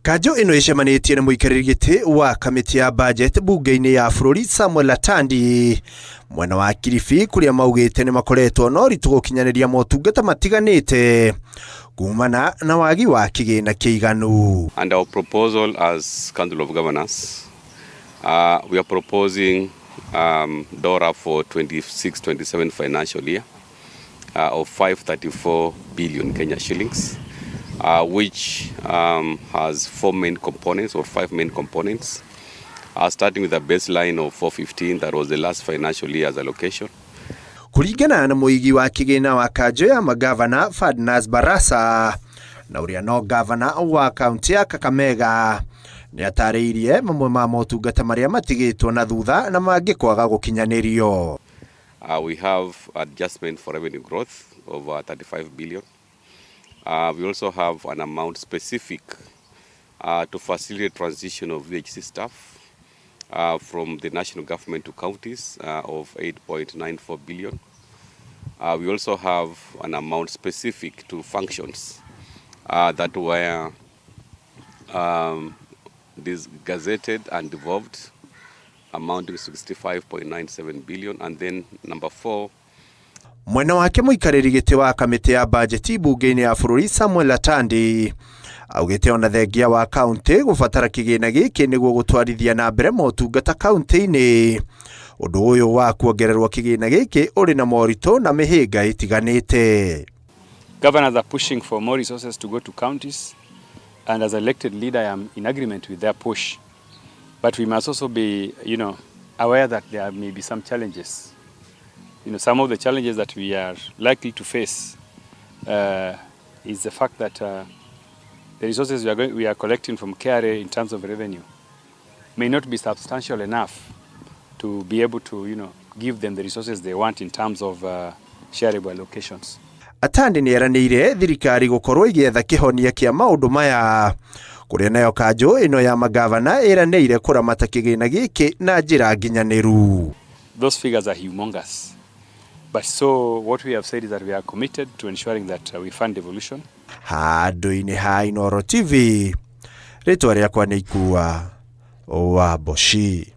Kanjũ ĩno ĩcemanĩtie na mũikarĩri gĩtĩ wa kamĩtĩ ya budget bunge-inĩ ya bũrũri Samuel Atandi mwena wa Kilifi, kũrĩa maugĩte nĩ makoretwo na ũritũ gũkinyanĩria motungata matiganĩte kumana na wagi wa kĩgĩna kĩiganu. And our proposal as Council of Governors, we are proposing DORA for 26-27 financial year of 534 billion Kenya shillings, which has four main components or five main components, starting with a baseline of 415 that was the last financial year's allocation. Kũringana na mũigi wa kĩgĩna wa kanjũ ya magavana Fadnas Barasa na ũrĩa no gavana wa kaunti ya Kakamega, nĩ atarĩirie mamwe ma motungata marĩa matigĩtwo na thutha na mangĩ kwaga gũkinyanĩrio. We have adjustment for revenue growth of 35 billion. We also have an amount specific to facilitate transition of VHC staff from the national government to counties of 8.94 billion. We also have an amount specific to functions that were gazetted and devolved, amounting to 65.97 billion. And then number four, Mwena wake mũikarĩri gĩtĩ wa kamĩtĩ ya bajeti bunge-inĩ ya bũrũri Samuel Atandi augĩte ona thengia wa kaunti gũbatara kĩgĩna gĩkĩ nĩguo gũtwarithia na mbere motungata kaunti-inĩ, ũndũ ũyũ wa kuongererwo kĩgĩna gĩkĩ ũrĩ na moritũ na mĩhĩnga ĩtiganĩte. Governors are pushing for more resources to go to counties, and as elected leader, I am in agreement with their push. But we must also be aware that there may be some challenges. Some of the challenges that we are likely to face is the fact that the resources we are collecting from KRA in terms of revenue may not be substantial enough to be able to give them the resources they want in terms of shareable allocations. Atandi nĩ eranĩire thirikari gũkorwo ĩgĩetha kĩhonia kĩa maũndũ maya, kũrĩa nayo kanjũ ĩno ya magavana ĩranĩire kũramata kĩgĩna gĩkĩ na njĩra nginyanĩru. Those figures are humongous. But so what we have said is that we are committed to ensuring that we fund devolution. Handũ-inĩ ha Inooro TV, rĩtwa rĩakwa nĩ Ikua wa Mboci.